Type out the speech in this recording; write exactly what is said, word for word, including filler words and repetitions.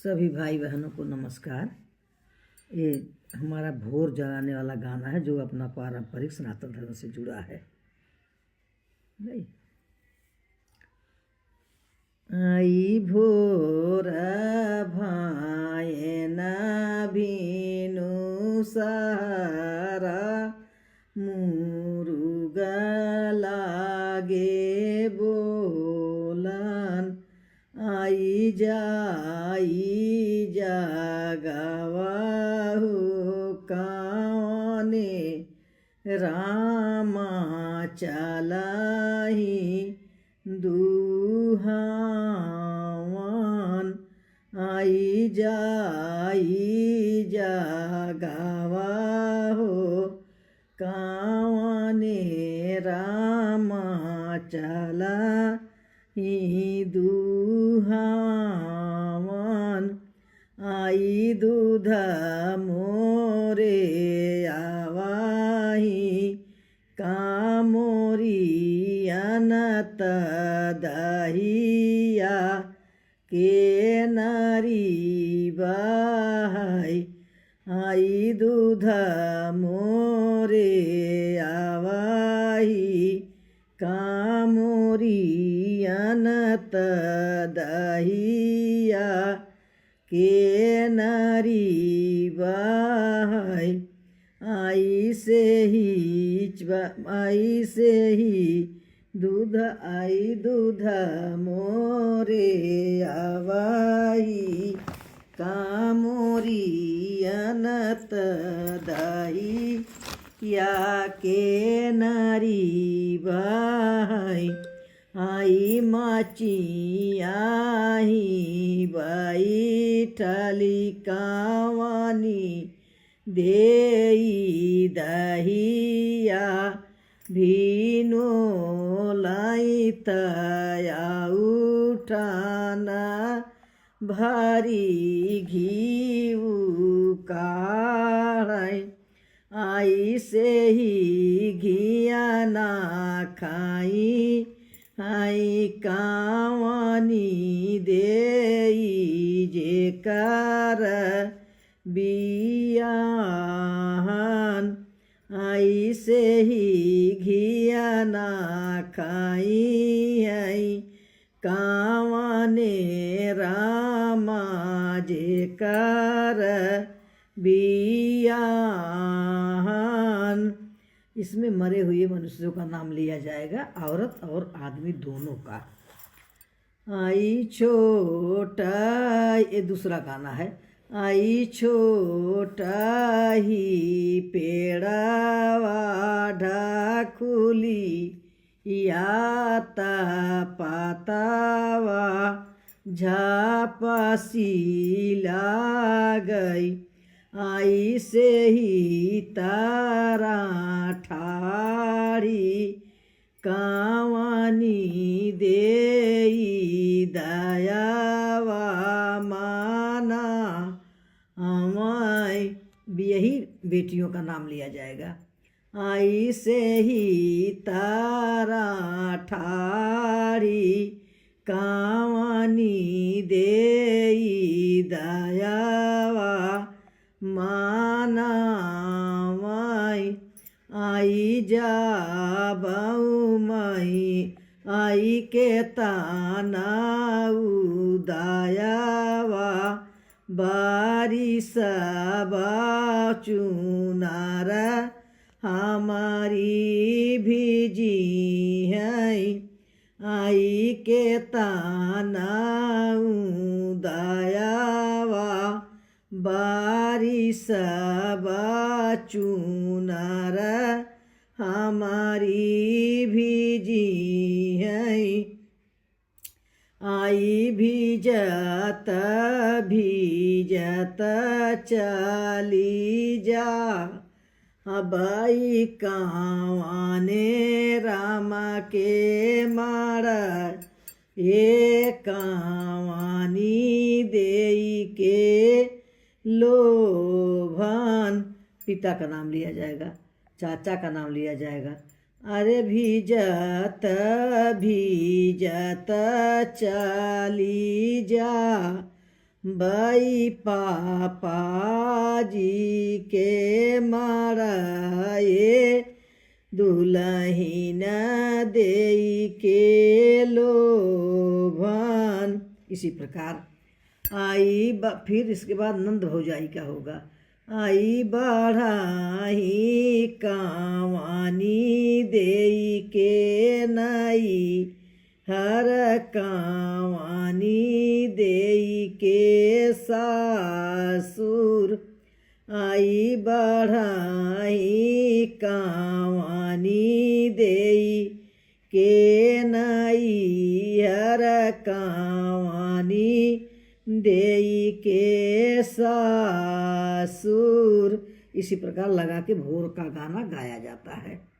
सभी भाई बहनों को नमस्कार। ये हमारा भोर जगाने वाला गाना है, जो अपना पारंपरिक सनातन धर्म से जुड़ा है। नहीं? आई भोर भाएन भिनु सारा, मुरुगा लागे बोलन। आई जा, आई जा गावा हो कावने रामा चलाही दुहावन। आई जा, आई जा गावा हो कावने रामा चलाही दुहावन। आई दूध मोरे आवाही कामोरी अनत दहिया के नारी बहाई। आई दूध मोरे आवाही कामोरी अनत दहिया के नारी बहाई। आई से ही च-, आई से ही दूध, आई दूध मोरे आवाही कामोरी अनत दहिया के नारी बहाई। आई माचिया ही बैठली कावनी देई दहिया भिनो लाइत उठाना भरी घिउ काढ़ै। आई से ही घिया ना खाई, आई कावनी देई जेकर बियाहन। आई से ही घिया ना खाई, आई कावने रामा जेकर बियाहन। इसमें मरे हुए मनुष्यों का नाम लिया जाएगा, औरत और आदमी दोनों का। आई छोटा, ये दूसरा गाना है। आई छोटा ही पेड़ावा ढाकुली, याता पातावा झापसी लागई। आई से ही तारा ठाड़ी कावनी देई दयावा माना। अमाय, यही बेटियों का नाम लिया जाएगा। आई से ही तारा ठाड़ी कावनी देई दयावा मानवाई। आई जा बाऊ माई, आई के ताना उदायावा, बारिश बा चुनार हमारी भीजी है। आई के ताना उदायावा, बारिश बा चुनार हमारी भीजी है। आई भीजत भीजत चली जा, अबई कावने राम के माड़, ए कावनी देई के लोभन। पिता का नाम लिया जाएगा, चाचा का नाम लिया जाएगा। अरे भीजत भीजत चली जा, बाई पापा जी के मारा ये दुलहिन देई के लोभन। इसी प्रकार आई बा-, फिर इसके बाद नंद भौजाई का होगा। आई बढ़ाही कावानी देई के नई हर कावानी देई के सासुर। आई बढ़ाही कावानी देई के नई हर कावानी देई के सासुर। इसी प्रकार लगा के भोर का गाना गाया जाता है।